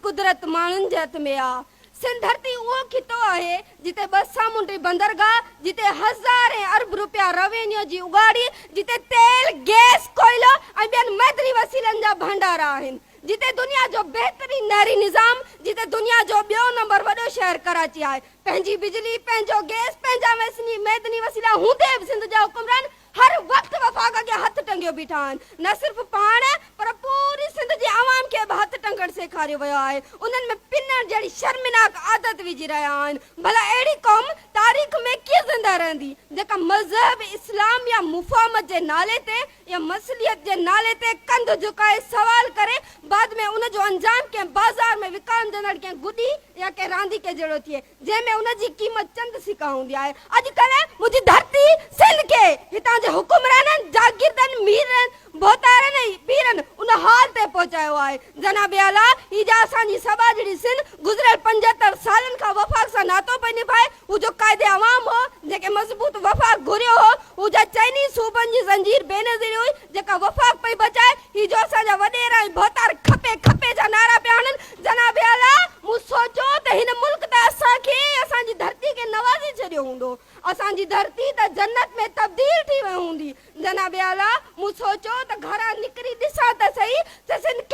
قدرت ماڻهن جي هٿ ۾ آ. سنڌ ڌرتي اهو خطو آهي جتي ٻه سامونڊي بندرگاهه، جتي هزارين ارب روپيا روينيو جي اڳاڙي، جتي تيل، گئس، ڪوئلو ۽ ٻين معدني وسيلن جا ڀنڊار آهن، جتي دنيا جو بهترين نهري نظام، جتي دنيا جو ٻيو نمبر وڏو شهر ڪراچي آهي. پنهنجي بجلي، پنهنجو گئس، پنهنجا معدني وسيلا هوندي به سنڌ جا حڪمران هر وقت وفاق اڳيان هٿ ٽنگيو بيٺا آهن. نه صرف پاڻ پر پوري سنڌ جي عوام کي به هٿ ٽنگڻ سيکاريو ويو آهي. انهن ۾ پنڻ جهڙي شرمناڪ عادت وجهي رهيا آهن. ڀلا اهڙي قوم تاريخ ۾ ڪيئن زنده رهندي جيڪا مذهب اسلام يا مفاهمت جي نالي تي يا مصلحت جي نالي تي ڪنڌ جهڪائي سوال ڪري بعد ۾ ان جو انجام ڪنهن بازار ۾ وڪامجندڙ ڪنهن گڏي يا ڪنهن رانديڪي جهڙو ٿئي. جنهن ۾ ان جي قيمت چند سڪا هوندي آهي. اڄڪلهه منهنجي ڌرتي سنڌ کي هتان جي حڪمرانن، جاگيردن، ميرن، ڀوتارن ۽ پيرن ان حال تي پهچايو آهي. جناب اعليٰ، هي جا اسان جي سٻاجهڙي سنڌ گذريل 75 سالن کان وفاق سان ناتو پئي نڀائي، هو جو قائد عوام هو، جنهن کي مضبوط وفاق گهريو هو، هو جا چئني صوبن جي زنجير بينظير هئي، جيڪا وفاق پئي بچائي، هي جو اسان جا وڏيرا ۽ ڀوتار کپي کپي جا نعرا پيا هڻن، جناب اعليٰ! مون سوچيو ته هن ملڪ ته اسان کي ۽ اسان جي ڌرتي کي نوازي ڇڏيو هوندو، اسان جي ڌرتي ته جنت ۾ تبديل ٿي وئي هوندي، جناب اعليٰ! مون سوچيو ته گهران نڪري ڏسان ته سهي ته سنڌ.